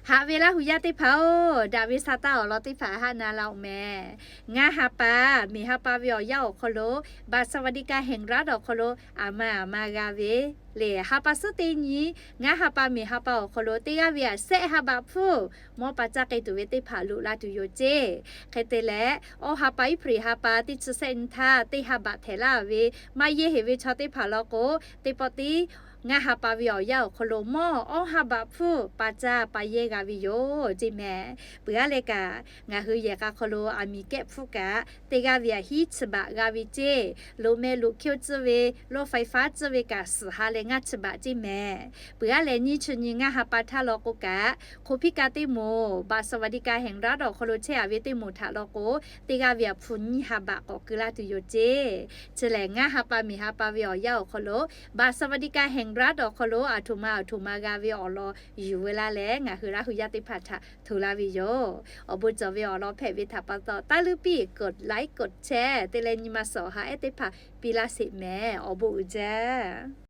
Haꞈ ve Laˇ hu yaˇ teˇ hpaˍ-oˬ, daꞈ ve sa taˇ awˬ lawn teˇ hpaˍ haˆ na la-oˬ mehˍ. Ngaˇ ha pa, miˬ ha pa ve awˬ yanˇ awˬ hk'aw lo บัตรสวัสดิการแห่งรัฐ awˬ hk'aw lo aˬ ma aˬ ma g'a ve le. Ha pa suhˉ teˇ nyi, ngaˇ ha pa miˬ ha pa awˬ hk'aw lo teˇ g'aˇ ve aꞈ shehˆ ha baꞈ hpfuhˇ mawˇ pa caˇ k'ai tuˬ ve teˇ hpaˍ loꞈ la tuˬ yoˬ ceˇ. Hk'e te leh, awˇ ha pa Iˉhpriˍ ha pa teˇ chi shehˆ nyi htaˇ teˇ ha baꞈ htehꞈ laˇ ve maˇ yehˇ heˍ ve chaw teˇ hpaˍ law k'o, teˇ pawˆ tiˉ ngaˇ ha pa ve awˬ yanˇ awˬ hk'aw lo mawˇ awˇ ha baꞈ hpfuhˇ pa caˇ pa yehˇ g'a ve yoˬ ceˇ mehˍ. Peuˬ aˉ leh kaꞈ, ngaˬ hui yehˬ k'a hk'aw lo aˬ miˍ kehˉ hpfuhˇ kaꞈ, teˇ g'aˇ ve aꞈ hiˉ chi baꞈ g'a ve ceˇ. Loꞈ meh loꞈ hkiˇ-oˆ tcuhˇ ve, รถไฟฟ้า tcuhˇ ve kaꞈ suhˍ ha leh ngaˇ chi baꞈ ceˇ mehˍ. Peuˬ aˉ leh nyiˇ chi nyi ngaˇ ha pa htaˇ law k'o kaꞈ, hk'oˆ piˇ ka teˇ moˍ บัตรสวัสดิการแห่งรัฐ awˬ hk'aw lo chehˇ-a ve teˇ moˍ htaꞈ law k'o, teˇ g'aˇ ve aꞈ hpu nyiˇ ha baꞈ k'awꞈ keu laˇ tuˬ yoˬ ceˇ. Chi lehˬ, ngaˇ ha pa miˬ ha pa ve awˬ yanˇ awˬ hk'aw lo บัตรสวัสดิการแห่งรัฐ awˬ hk'aw lo aˬ htoꞈ ma aˬ htoꞈ ma g'a ve awˬ lawn yuˬ ve laˇ leh, ngaˬ hui Laˇ hu yaˇ teˇ hpaˍ htaꞈ hto laˇ ve yoˬ. Awˬ bon cawˬ ve awˬ lawn hpehꞈ ve htaꞈ pa taw, taˇ luˇ piˇ กดไลค์ กดแชร์ te leh nyi ma suhˍ awˬ ha ehˉ teˇ hpaˍ piˇ laˇ sheˍ mehˍ. Awˬ bon uiˍ jaˇ.